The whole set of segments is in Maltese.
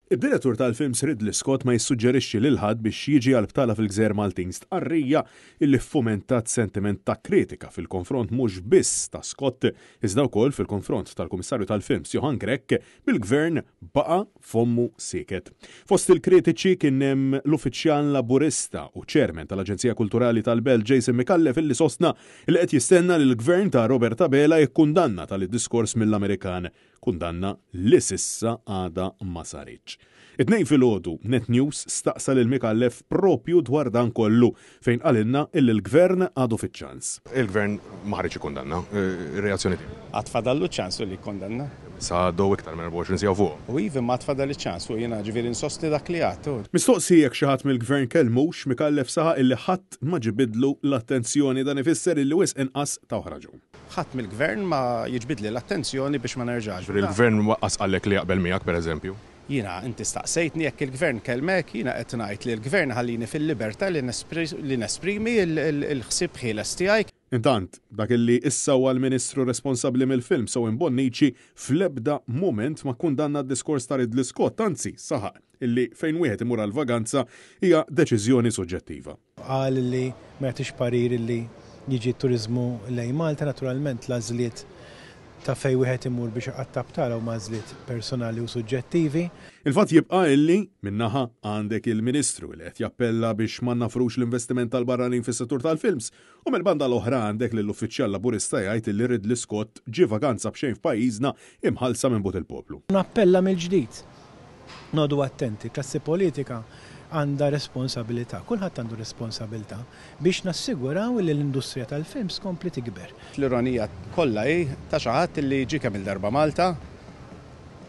Id-direttur tal-films Ridley Scott ma jissuġġerixxi lil ħadd biex jiġi għal btala fil-gżejjer Maltin stqarrija illi ffumentat sentiment ta' kritika fil-konfront mhux biss ta' Scott iżda wkoll fil-konfront tal-Kummissarju tal-Films Johann Grech bil-Gvern baqa' fommu sieket. Fost il-kritiċi kien hemm l-uffiċjal Laburista u Chairman tal-Aġenzija Kulturali tal-Belt Jason Micallef illi sostna li qed jistenna li l-Gvern ta' Robert Abela jikkundanna tali diskors mill-Amerikan Kundanna li s'issa għadha ma saritx. It-Tnejn filgħodu, Net News staqsa lil Micallef propju dwar dan kollu, fejn qalilna illi l-Gvern għadu fiċ-ċans. Il-Gvern ma ħariġx ikkundanna. Ir-reazzjoni tiegħek? Għad fadallu ċ-ċans hu li jikkundanna. Issa għaddew iktar minn 24 siegħa fuqhom. U iva, imma għad fadal iċ-ċans u jiena ġifieri nsostni dak li għedt. Mistoqsi jekk xi ħadd mill-Gvern kellmux, Micallef saħaq illi ħadd ma ġibidlu l-attenzjoni. Dan ifisser illi wisq inqas tawh raġun. Ħadd mill-Gvern ma jiġbidli l-attenzjoni biex ma nerġax. Ġifieri l-Gvern waqqas qallek li jaqbel miegħek pereżempju? Jiena, inti staqsejtni jekk il-Gvern kellmek, jiena qed ngħid li l-Gvern iħallini fil-libertà li nesprimi l-ħsieb ħieles tiegħi. Intant, dak illi issa huwa l-Ministru responsabbli mill-films Owen Bonnici fl-ebda mument ma kkundanna d-diskors ta' Ridley Scott, anzi saħaq illi fejn wieħed imur għal vaganza hija deċiżjoni suġġettiva. Qal li ma jagħtix parir li jiġi t-turiżmu lejn Malta. Naturalment l-għażliet ta' fejn wieħed imur biex iqatta' btala huma għażliet personali u suġġettivi. Il-fatt jibqa' illi, minn naħa, għandek il-Ministru li qed jappella biex ma nnafrux l-investiment tal-barranin fis-settur tal-films u mill-banda l-oħra għandek lill-uffiċjal Laburista jgħid illi Ridley Scott ġie vaganza b'xejn f'pajjiżna imħallsa minn but il-poplu. Nappella mill-ġdid Noqogħdu attenti, klassi politika għandha responsabilità, kulħadd għandu responsabilità biex nassiguraw li l-industrija tal-films tkompli tikber. L-ironija kollha hi ta' xi ħadd li ġie kemm-il darba Malta,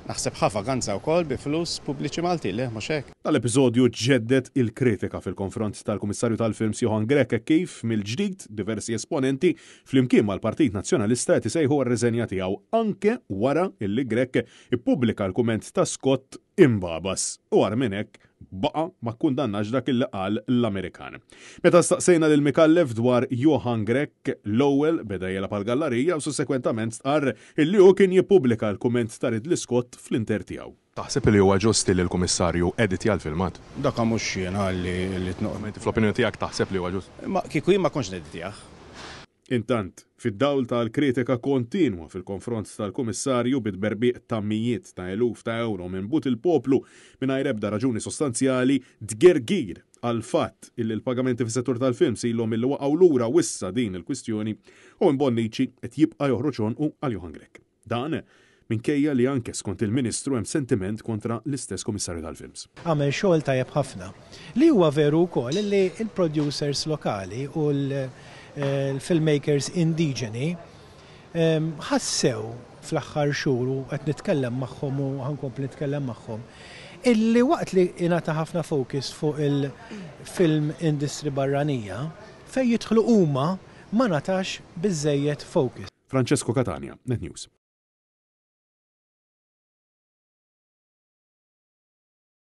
naħseb ħa vaganza wkoll bi flus pubbliċi Maltin, le mhux hekk? Dan l-episodju ġedded il-kritika fil-konfront tal-Kummissarju tal-Films Johann Grech hekk kif mill-ġdid diversi esponenti flimkien mal-Partit Nazzjonalista qed isejħu għar-riżenja tiegħu anke wara illi Grech Ippubblika l-kumment ta' Scott imbagħbas u agħar minn hekk baqa' ma kkundannax dak li qal l-Amerikan. Meta staqsejna lil Micallef dwar Johann Grech, l-ewwel beda jilgħab għall-gallarija u sussekwentament stqarr illi hu kien jippubblika l-kumment ta' Ridley Scott fl-inter tiegħu. Taħseb li huwa ġust li l-Kummissarju editja l-filmat? Dak mhux jiena li tnoqgħod. Inti fl-opinjoni tiegħek taħseb li huwa ġust? Imma kieku jien ma kontx neditjah. Intant, fid-dawl tal-kritika kontinwa fil-konfront tal-Kummissarju bi tberbiq ta' mijiet ta' eluf ta' ewro minn but il-poplu mingħajr ebda raġuni sostanzjali, tgergir għall-fatt illi l-pagamenti fis-settur tal-films ilhom illi waqgħu lura u issa din il-kwistjoni, Owen Bonnici qed jibqa' joħroġ għonqu għal Johann Grech. Dan minkejja li anke skont il-Ministru hemm sentiment kontra l-istess Kummissarju tal-Films. Għamel xogħol tajjeb ħafna. Li huwa veru wkoll li l-producers lokali u l-filmmakers indiġeni ħassew fl-aħħar xhur u qed nitkellem magħhom u ħa nkompli nitkellem magħhom illi waqt li ingħata ħafna focus fuq il-film industry barranija, fejn jidħlu huma ma ngħatax biżżejjed focus. Francesco Catania, Net News.